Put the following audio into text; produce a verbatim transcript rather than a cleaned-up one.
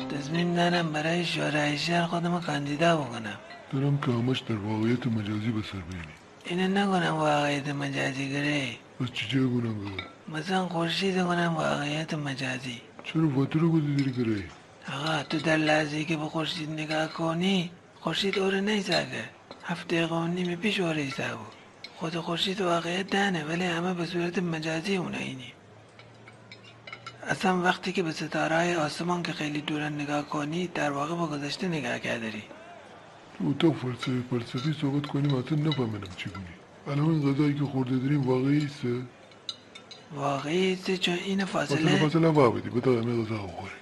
تصمیم دأرم برای شورای شهر خودم کاندیدا بوکونم. دأنم که همش در واقعیت مجازی به سر بینی. اینه نگونم واقعیت مجازی گره. پس چیچه گونم بابا؟ مثلاً خورشید گونم واقعیت مجازی. چره واتره گودی دری گره؟ آقا، تو در لحظه‌ای که به خورشید نگاه کونی، خورشید اوره نیسه که. هفت دقیقه و نیم پیش اوره ایسه بو. خود خورشید واقعیت دأنه، ولی همه به صورت مجازی اونه اینی. اصلاً وقتی که به ستاره‌های آسمان که خیلی دورن نگاه کونی، در واقع به گذشته نگاه کردری. تو اتاق فلسفی، فلسفی صحبت کونی، من اصلاً نفهمنم چی گونی. الان این غذایی که خورده دریم واقعی ایسه؟ واقعی ایسه، چون این فاصله، فاصله، فاصله وابدی، بده همه غذا بخوره.